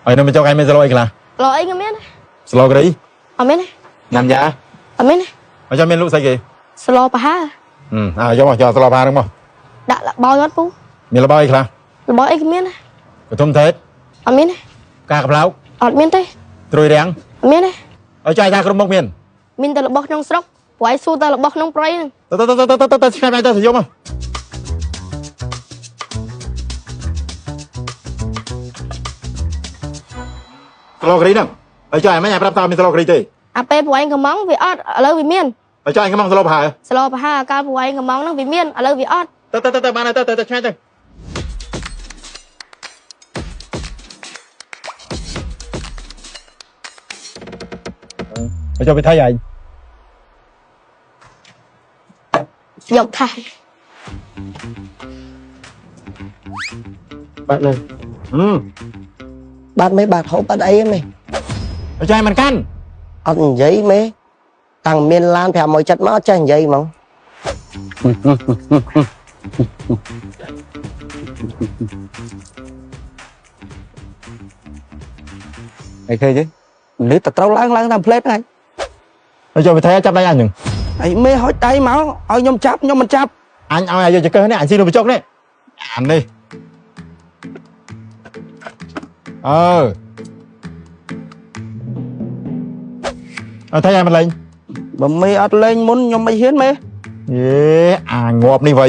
ហើយនៅមិនចុកឯងមានសឡអីខ្លះ ឡអីក៏មានដែរ សឡក្រី អត់មានទេ ញ៉ាំយ៉ា អត់មានទេ ហើយចាំមានលក់ស្អីគេ សឡប្រហើ អើយកមកយកសឡផាហ្នឹងមក ដាក់លបោយអត់ពូ មានលបអីខ្លះ លបោយអីក៏មានដែរ កធុំថេត អត់មានទេ កាកាប្លោក អត់មានទេ ត្រួយរាំង អត់មានទេ ហើយចាយថាគ្រប់មុខមាន មានតែរបស់ក្នុងស្រុកព្រោះឯងសួរតែរបស់ក្នុងព្រៃហ្នឹង ទៅទៅទៅទៅទៅឆ្ងាយទៅទៅយកមកសឡក្រីហ្នឹងហើយចាយមិនឲ្យប្រាប់តើមានសឡក្រីទេ អាពេលព្រោះឯងកំងវាអត់ឥឡូវវាមាន ហើយចាយកំងសឡផា សឡប្រហើកាលព្រោះឯងកំងហ្នឹងវាមានឥឡូវវាអត់ ទៅទៅទៅបានទៅទៅទៅឆ្ងាយទៅហើយចូលไปថៃឯង យកថៃ បាទនៅ អឺ បាទមេបាទហូបអត់អីទេមេ ហើយចាយមិនកាន់ អត់និយាយមេតាំងមានឡាន5មួយចិត្តមកអត់ចេះនិយាយហ្មង អីឃើញទេមនុស្សតែត្រូវឡើងឡើងតាមផ្លេតហ្នឹង ហើយចូលไปថៃចាប់ដៃអញហ្នឹង អីមេហុចដៃមកឲ្យខ្ញុំចាប់ខ្ញុំមិនចាប់ អញឲ្យអាយុចកឹះនេះអញស៊ីនំបញ្ចុកនេះអានេះអើអើថៃឲ្យមិនលេង បើមេអត់លេងមុនខ្ញុំមិនហ៊ានមេ យេអាងាប់នេះវៃ